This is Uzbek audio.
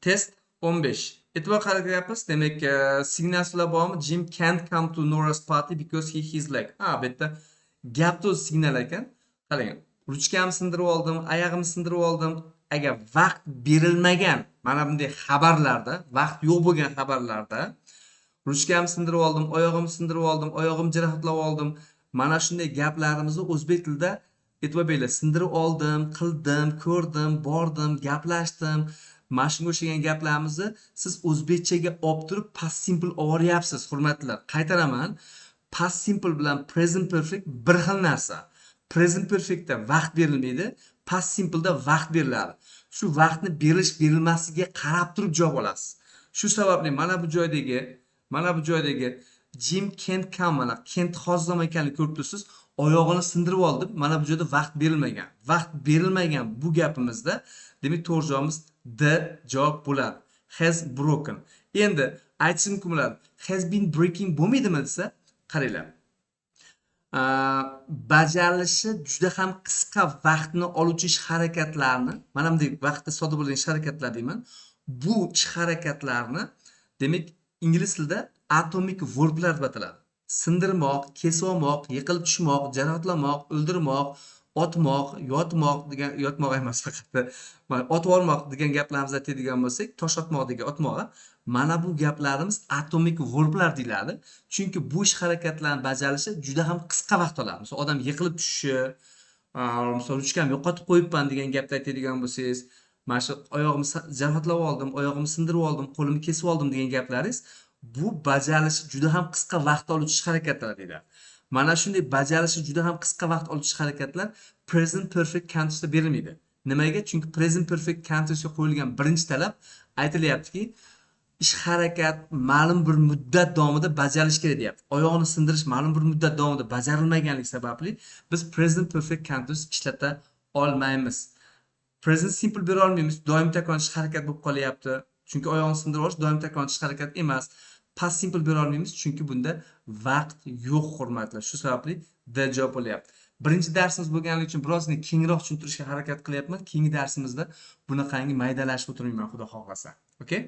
Test 15. E'tibor qaratyapmiz. Demak, signal so'zlar bormi? Jim can't come to Nora's party because he his leg. Ha, bu yerda gapni o'zi signal ekan. Qarang, ruchkamni sindirib oldim, oyog'imni sindirib oldim. Agar vaqt berilmagan mana bunday xabarlarda, vaqt yo'q bo'lgan xabarlarda ruchkamni sindirib oldim, oyog'imni sindirib oldim, oyog'imni jarohatlab oldim. Mana shunday gaplarimizni o'zbek tilida, e'tibor beringlar, sindirib oldim, qildim, ko'rdim, bordim, gaplashdim. Mana shunga o'xshagan gaplarimizni siz o'zbekchaga olib turib past simple olyapsiz, hurmatlilar. Qaytaraman. Past simple bilan present perfect bir xil narsa. Present perfectda vaqt berilmaydi, past simpleda vaqt beriladi. Shu vaqtni berilish berilmasligiga qarab turib javob olasiz. Shu sababli mana bu joydagi Jim can't come, mana can't hozir zamon ekanligini ko'rib turibsiz. Oyog'ini sindirib oldi. Mana bu joyda vaqt berilmagan. Vaqt berilmagan bu gapimizda, demak, to'g'ri javobimiz D javob bo'ladi. Has broken. Endi aytishim mumkin bo'ladi. Has been breaking bo'lmaydimi desa, qaranglar. Bajarilishi juda ham qisqa vaqtni oluvchi ish harakatlarni, mana bunday vaqtda sodir bo'lgan ish harakatlar deyman. Bu ish harakatlarni, demak, ingliz tilida atomic verblar deb ataladi. Sindirmoq, kesib olmoq, yiqilib tushmoq, jarohatlamoq, o'ldirmoq, otmoq, yotmoq degan, yotmoq emas faqat, mana otib yubormoq degan gaplarimizni aytadigan bo'lsak, tosh otmoq degan otmoq, mana bu gaplarimiz atomic verblar deyiladi. Chunki bu ish harakatlarni bajarilishi juda ham qisqa vaqt oladi. Misol, odam yiqilib tushishi, misol, ruchkamni yo'qotib qo'yibman degan gapni aytadigan bo'lsangiz, mana shu oyog'imni jarohatlab oldim, oyog'imni sindirib oldim, qo'limni kesib oldim degan gaplaringiz bu bajarilishi juda ham qisqa vaqt oluvchi ish harakatlar deyiladi. Mana shunday bajarilishi juda ham qisqa vaqt oluvchi ish harakatlar present perfect continuousda berilmaydi. Nimaga? Chunki present perfect continuousga qo'yilgan birinchi talab aytilyaptiki, ish harakat ma'lum bir muddat davomida bajarilishi kerak deyapti. Oyog'ini sindirish ma'lum bir muddat davomida bajarilmaganligi sababli biz present perfect continuous ishlata olmaymiz. Present simple bera olmaymiz. Doim takrorlanuvchi ish harakat bo'lib qolyapti. Chunki oyog'ini sindirib olish doim takrorlanuvchi ish harakat emas. Past simple bera olmaymiz, chunki bunda vaqt yo'q, hurmatli. Shu sababli D javob bo'lyapti. Birinchi darsimiz bo'lganligi uchun birozgina kengroq tushuntirishga harakat qilyapman. Keyingi darsimizda bunaqangi maydalashib o'tirmayman, xudo xohlasa. Okay?